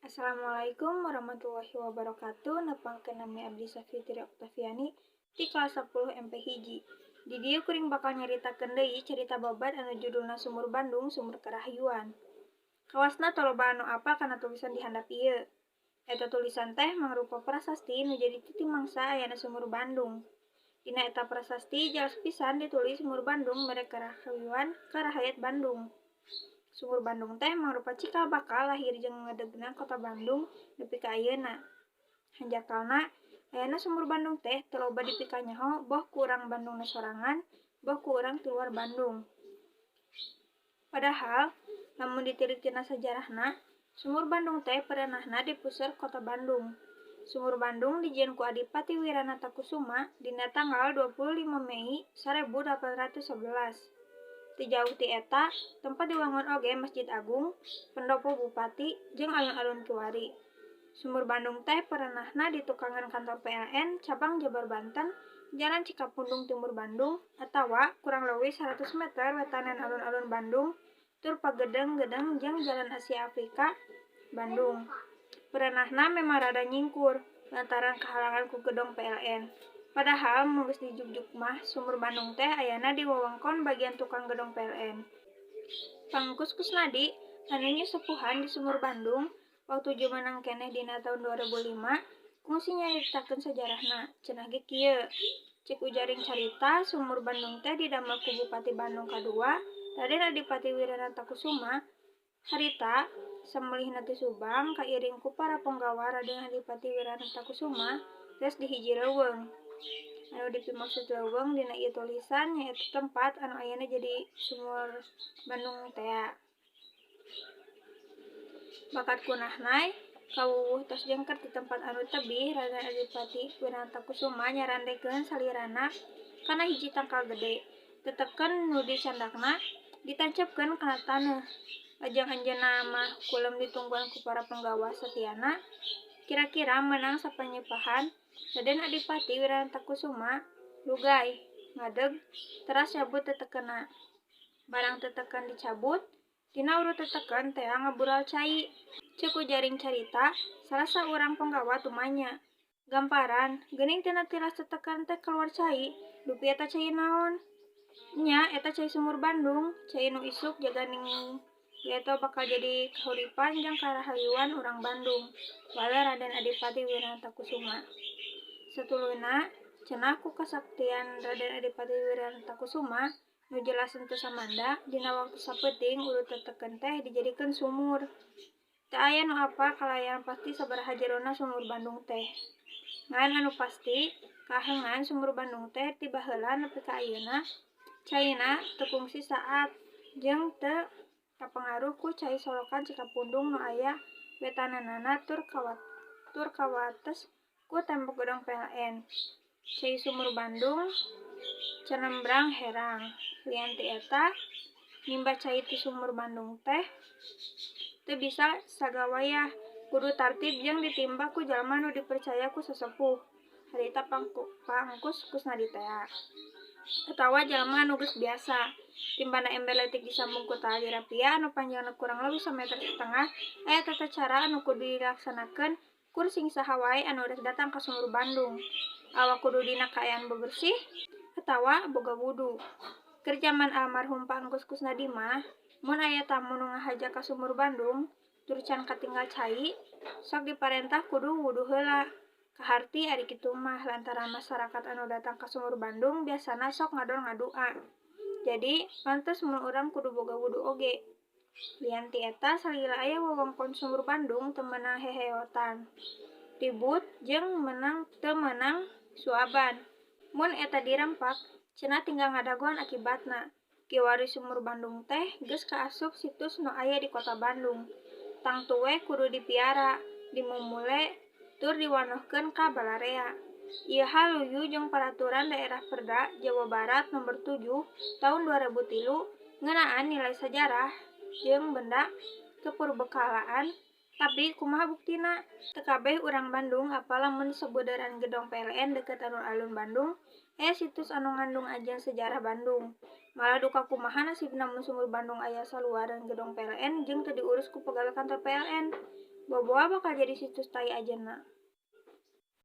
Assalamualaikum warahmatullahi wabarakatuh. Nepangkeun nami abdi Safitri Oktaviani ti kelas 10 MP 1. Di dieu kuring bakal nyaritakeun deui carita babad anu judulna Sumur Bandung Sumur Karahayuan. Kawasna teu loba anu apal kana tulisan di handap ieu. Eta tulisan teh mangrupa prasasti nu jadi titi mangsa ayana Sumur Bandung. Dina eta prasasti jelas pisan ditulis Sumur Bandung mere karahayuan ka rahayat Bandung. Sumur Bandung teh mangrupa cikal bakal lahir jeung ngedegna Kota Bandung nepi ka ayeuna. Hanjakalna, ayana Sumur Bandung teh teu loba dipikanyaho boh ku urang Bandungna sorangan, boh ku urang ti luar Bandung. Padahal, lamun ditilik tina sajarahna, Sumur Bandung teh perenahna di puseur Kota Bandung. Sumur Bandung dijieun ku Adipati Wiranatakusuma dina tanggal 25 Mei 1811. Teu jauh ti eta, tempat diwangun oge Masjid Agung, Pendopo Bupati, jeung alun-alun kiwari. Sumur Bandung teh perenahna di tukangan kantor PLN cabang Jabar Banten, Jalan Cikapundung Timur Bandung, atawa kurang leuwih 100 meter wetanan alun-alun Bandung tur pagedeng-gedeng jeung Jalan Asia Afrika, Bandung. Perenahna memang rada nyingkur, lantaran kahalangan ku gedong PLN. Padahal mun geus dijugjug mah Sumur Bandung teh ayana di wewengkon bagian tukang gedong PLN. Pang Engkus Kusnadi anu nyusepuhan di Sumur Bandung waktu jumeneng keneh dina taun 2005 kungsi nyaritakeun sajarahna, cenah ge kieu. Cek ujaring carita, Sumur Bandung teh didamel ku Bupati Bandung kadua, Raden Adipati Wiranatakusuma. Harita samulihna ti Subang kairing ku para ponggawa Raden Adipati Wiranatakusuma res di hiji leuweung. Anu dipimaksud leuweung dina ieu tulisan nyaeta tempat anu ayeuna jadi Sumur Bandung tea. Bakat ku nahnay kawuwuh tos jengker ti tempat anu tebih, Raden Adipati Wiranatakusuma nyarandekeun salirana kana hiji tangkal gede. Teteken nu dicandakna ditancepkeun kana taneuh. Lajeng anjeunna mah kulem ditungguan ku para ponggawa satiana. Kira-kira meunang sapanyepahan, Raden Adipati Wiranatakusuma lugay, ngadeg, teras nyabut tetekenna. Barang teteken dicabut, tina uru teteken tea ngabural cai. Ceuk ujaring carita, salah saurang ponggawa tumanya. Gamparan, geuning tina tilas teteken teh kaluar cai, dupi eta cai naon? Nya, eta cai Sumur Bandung, cai nu isuk jaganing geto bakal jadi kahuripan jeung karahayuan urang Bandung, waler Raden Adipati Wiranatakusuma. Satuluyna, cenah ku kasaktian Raden Adipati Wiranatakusuma nu jelas henteu samanda, dina waktu sapeuting uru teteken teh dijadikeun sumur. Teu aya nu apal kalayan pasti sabaraha jerona Sumur Bandung teh. Ngan anu pasti, kaahengan Sumur Bandung teh ti baheula nepi ka ayeuna caina teu kungsi saat jeung teu kapangaruh ku cai solokan Cikapundung nu aya wetananana tur kawates ku tembok gedong PLN. Cai Sumur Bandung canembrang herang. Lian ti eta, nimba cai ti Sumur Bandung teh teu bisa sagawayah, kudu tartib jeung ditimba ku jalma nu dipercaya ku sesepuh, harita Pang Engkus Kusnadi tea, atawa jalma anu geus biasa. Timbana ember leutik disambung ku tali rapia anu panjangna kurang leuwih sameter satengah, aya tata cara anu kudu dilaksanakeun kur sing saha wae anu rek datang ka Sumur Bandung. Awak kudu dina kaayaan bebersih atawa boga wudu. Keur jaman almarhum Pak Engkus Kusnadi mah, mun aya tamu nu ngahaja ka Sumur Bandung tur can katinggal cai, sok diparentah kudu wudu heula. Kaharti ari kitu mah lantaran masarakat anu datang ka Sumur Bandung biasana sok ngador ngadua. Jadi, pantes mun urang kudu boga wudu oge. Lian ti eta, salila aya wewengkon Sumur Bandung teu meunang heheotan, ribut jeung teu meunang suaban. Mun eta dirempak, cenah tinggal ngadagoan akibatna. Kiwari Sumur Bandung teh geus kaasup situs nu aya di Kota Bandung. Tangtu we kudu dipiara, dimumule, tur diwanohkeun ka balarea. Ieu hal luyu jeung Paraturan Daerah Perda Jawa Barat Nomor 7 Tahun 2003 ngeunaan nilai sajarah jeung benda kepurbakalaan. Tapi kumaha buktina? Teu kabeh urang Bandung apal lamun di sabudeureun gedong PLN deukeut alun-alun Bandung aya situs anu ngandung ajian sejarah Bandung. Malah duka kumaha nasibna mun Sumur Bandung aya saluareun gedong PLN jeung teu diurus ku pagawe kantor PLN. Boboa bakal jadi situs tai ajenna.